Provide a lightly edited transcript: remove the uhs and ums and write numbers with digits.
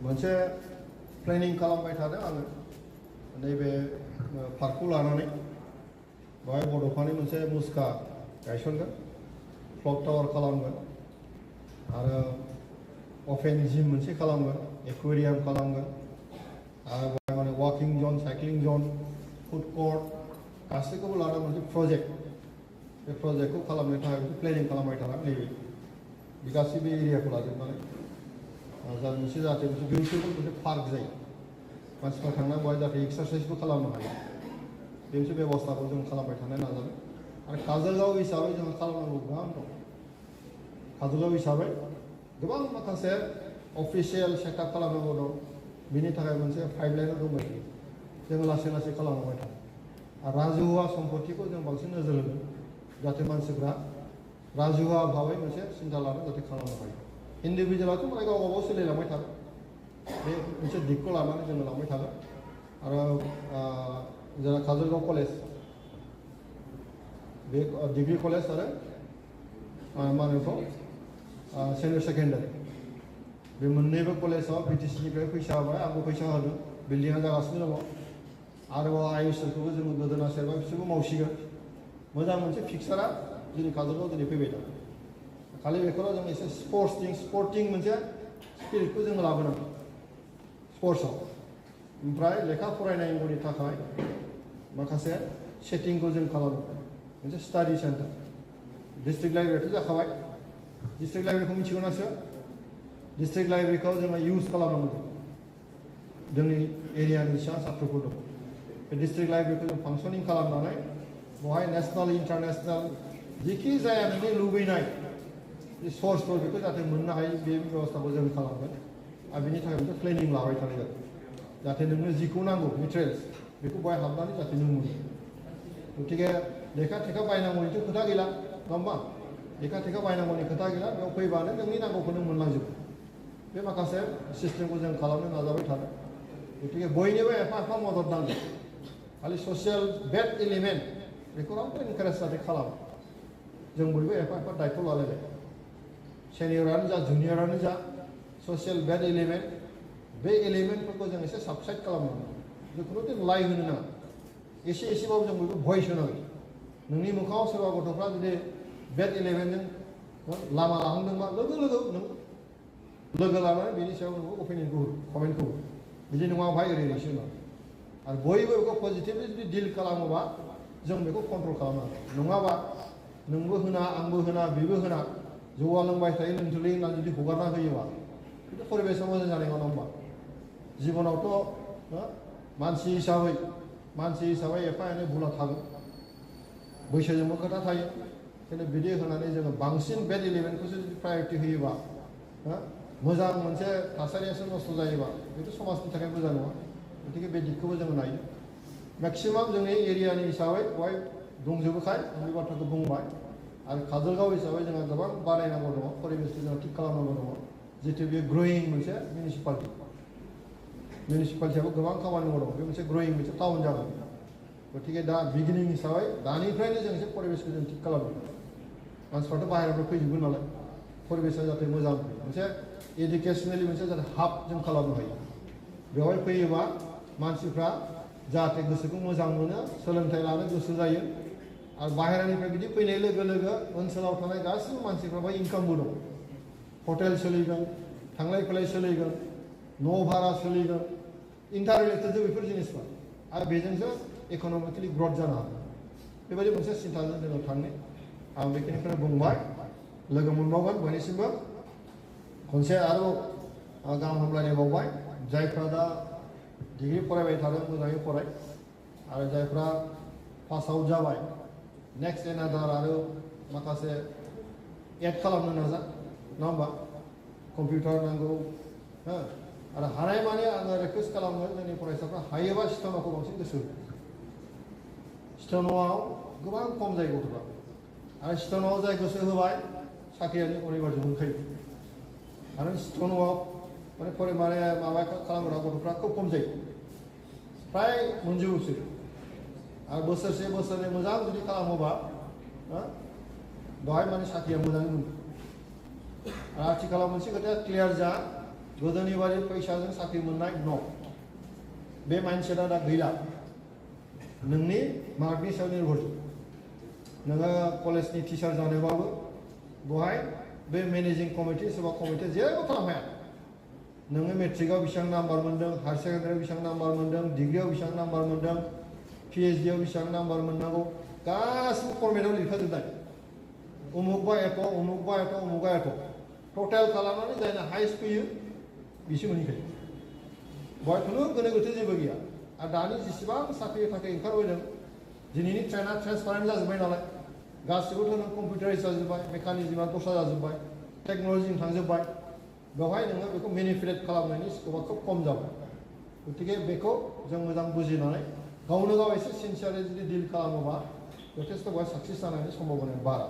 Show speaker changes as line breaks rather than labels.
मोनसे प्लेनिं खालामबाय थादों आङो नैबे पार्कखौ लानानै बाहाय बड'फानि मोनसे मुसुखा गायसनगोन क्लक टावार खालामगोन आरो अपेन जिम मोनसे खालामगोन एक्वेरियाम खालामगोन आरो बाहाय माने वाकिं जन साइक्लिं जन फुड कोर्ट गासैखौबो लानानै मोनसे प्रजेक्ट बे प्रजेक्टखौ खालामनो थाखाय मोनसे प्लेनिं खालामबाय थादों नैबे गासैबो एरियाखौ लाजोबनानै मोनसे जाहाथे मोनसे बिउटिफुल मोनसे पार्क जायो मानसिफ्रा थांनानै बेवहाय जाहाथे एक्सारसाइसबो खालामनो हायो बे मोनसे बेबस्थाखौ जों खालामबाय थानो नाजादों आरो काजलगाव हिसाबै जोङो खालामनांगौ गोबां दं काजलगाव हिसाबै गोबां माखासे अफिसियेल सेटआप खालामनांगौ दं बिनि थाखाय मोनसे पाइपलाइनाव दंबाय थायो जोङो लासै लासै खालामलांबाय थादों आरो राजुहुवा सम्पतिखौ जों बांसिन नोजोर होदों जाहाथे मानसिफ्रा राजुहुवा भाबै मोनसे सिन्था लानो जाहाथे खालामनो हायो इन्डिभिजुवेलाथ' माने गाव गावबाव सोलिलांबाय थागोन बे मोनसे दिगखौ लानानै जोङो लांबाय थागोन आरो जोंना काजलगाव कलेज बे डिग्री कलेज आरो मा होनो बेखौ सिनियर सेकेन्डारि बे मोननैबो कलेजाव बिटिसिनिफ्राय फैसा होबाय आंबो फैसा होदों बिल्डिंआ जागासिनो दङ आरोबाव आइएसएलखौबो जोङो गोदोना सेरबाय बिसोरबो मावसिगोन मोजां मोनसे फिक्सारा जोंनि काजलगाव दिनै फैबाय दं खालि बेखौल' जों एसे स्पर्टिं मोनसे स्पिरिटखौ जोङो लाबोनांगौ स्पर्ट्सआव ओमफ्राय लेखा फरायनांगौनि थाखाय माखासे सेटिंखौ जों खालामो मोनसे स्टाडि सेन्टार डिस्ट्रिक्ट लाइब्रेरियाथ' जाखाबाय डिस्ट्रिक्ट लाइब्रेरिखौ मिथिगौ ना सोर डिस्ट्रिक्ट लाइब्रेरिखौ जोङो इउज खालामनांगौ जोंनि एरियानि बेसेबां सात्रफोर दं बे डिस्ट्रिक्ट लाइब्रेरिखौ जों फांसनिं खालामनानै बेवहाय नेसनेल इन्टारनेसनेल जिखि जाया नोंनि लुबैनाय सर्सफोर बेखौ जाहाथे मोननो हायो बे बेबस्थाखौ जों खालामगोन आरो बेनि थाखाय मोनसे प्लेनिं लाबाय थानाय जागोन जाहाथे नोंनो जिखौ नांगौ मेटेरियेल्स बेखौ बेवहाय हाबनानै जाहाथे नों मोनो गतिके लेखा थेखा बायनांगौनिथ' खोथा गैला नङा होमबा लेखा थेखा बायनांगौनि खोथा गैला बेयाव फैबानो नोंनि नांगौखौ नों मोनलांजोबो बे माखासे सिस्टेमखौ जों खालामनो नाजाबाय थादों गतिके बयनिबो एफा एफा मदद नांगौ खालि ससियेल बेड एलिमेन्ट बेखौ रावबो इनकारेज जाहाथे खालामो जों बयबो एफा एफा दायथ' लालायलाय सेनियरानो जा जुनियरानो जा ससियेल बेड एलिमेन्ट बे एलिमेन्टफोरखौ जों एसे साबसाइड खालामनांगौ जिखुनु जों लाइ होनो नाङा एसे एसेबाबो जों बयबो भइस होनांगौ नोंनि मोखाङाव सोरबा गथ'फ्रा जुदि बेड एलिमेन्टजों लामा लाहांदोंबा लोगो लोगो नों लोगो लानानै बेनि सायाव नोंखौ अपिनियनखौ हो कमेन्टखौ हो बिदि नङा भाई ओरै ओरैसो होनांगौ आरो बयबो बेखौ पजिटिभलि जुदि डिल खालामोबा जों बेखौ कन्ट्रल खालामनांगौ नङाबा नोंबो होना आंबो होना बेबो होना जौआ लोंबाय थायो लोंथोलै होननानै जुदि हगारना होयोबा खिन्थु परिबेसा मोजां जानाय नङा होमबा जिबनावथ' मानसि हिसाबै एफा एनै भुला थागोन बैसोजोंबो खोथा थायो खिन्थु बिदि होनानै जोङो बांसिन बेड एलिमेन्टखौसो जुदि प्रायरिटि होयोबा मोजां मोनसे थासारियासो नस्थ' जायोबा बेथ' समाजनि थाखाय मोजां नङा गतिके बे दिगखौबो जोङो नायो मेक्सिमाम जोंनि एरियानि हिसाबै बेवहाय दंजोबोखाय आं बे बाथ्राखौ बुंबाय आरो काजलगाव हिसाबै जोंहा गोबां बानायनांगौ दङ परिबेसखौ जों थिग खालामनांगौ दङ जितु बे ग्रयिं मोनसे मिउनिसिपालिटियाबो गोबां खामानि मावदों बे मोनसे ग्रयिं मोनसे टाउन जागोन गतिके दा बिगिनिं हिसाबै दानिफ्रायनो जों एसे परिबेसखौ जों थिग खालामो मानसिफ्राथ' बाहेरानिफ्राय फैजोबगोन नालाय परिबेसा जाहाथे मोजां मोनसे इडुकेसनेलि मोनसे जाहाथे हाब जों खालामनो हायो बेवहाय फैयोबा मानसिफ्रा जाहाथे गोसोखौ मोजां मोनो सोलोंथाइ लानो गोसो जायो आरो बाहेरानिफ्राय बिदि फैनाय लोगो लोगो ओनसोलाव थानाय गासैबो मानसिफ्रा बेवहाय इनकामबो दं हटेल सोलिगोन थांलाय फैलाय सोलिगोन न' भारा सोलिगोन इन्टाररिलेटेड बेफोर जिनिसफ्रा आरो बेजोंसो इक'नमिकेलि ग्रथ जानो हागोन बेबायदि मोनसे सिन्थाजों जोङो थांनो आं बेखिनिखौनो बुंबाय लोगो मोनबावगोन बयनिसिमबो खनसे आरो गाहाम हामलायनाय बावबाय जायफ्रा दा डिग्री फरायबाय थादों मोजाङै फराय आरो जायफ्रा पास आउट जाबाय नेक्स्ट एनादार आरो माखासे एड खालामनो नाजा नङा होमबा कम्पिउटार नांगौ आरो हानायमानि आङो रिकुवेस्ट खालामो जोंनि फरायसाफ्रा हायोबा स्टेन'खौ बांसिन गोसो हो स्टेन'आव गोबां खम जायो गथ'फ्रा आरो स्टेन'आव जाय गोसो होबाय साख्रियानो अनिबार्य मोनखायो आरो स्टेन'आव माने माबा खालामग्रा गथ'फ्रा खोब खम जायो फ्राय मोनजोबोसो आरो बोसोरसे बोसोरनै मोजां जुदि खालामोबा बेवहाय माने साख्रिया मोजाङै मोनो आरो आथिखालाव मोनसे खोथाया क्लियार जा गोदोनि बादि फैसाजों साख्रि मोननाय न' बे माइन्डसेटआ दा गैला नोंनि मार्कनि सायाव निर्भर नोङो कलेजनि टिचार जानोबाबो बहाय बे मेनेजिं कमिटि सोरबा कमिटिया जेबो खालामनो हाया नोङो मेट्रिकआव बेसेबां नाम्बार मोन्दों हायार सेकेन्डारियाव बेसेबां नाम्बार मोन्दों डिग्रियाव बेसेबां नाम्बार मोन्दों PhDआव बेसेबां नाम्बार मोननांगौ गासिबो फर्मेटआव लिरखाजोबनाय उमुकबा एथ' उमुकबा एथ' उमुकबा एथ' टटेल खालामनानै जायना हाइस्ट फैयो बिसो मोनहैखायो बहाय खुनु गोनो गोथो जेबो गैया आरो दानि जेसेबां साख्रि थाखाय ओंखारबोदों दिनैनि ट्रेना ट्रेन्सपारेन्ट जाजोब्बाय नालाय गासिबोथ' नों कम्पिउटाराइज जाजोब्बाय मेकानिजमा दस्रा जाजोब्बाय टेक्न'लजिजों थांजोब्बाय बेवहाय नोङो बेखौ मेनिपुलेट खालामनायनि स्कपआ खोब खम जाबाय गतिके बेखौ जों मोजां बुजिनानै गावनो गाव एसे सिनसियारै जुदि डिल खालामोबा जथेस्थ' बहाय साक्सेस जानायनि सम्भाबनाया बारा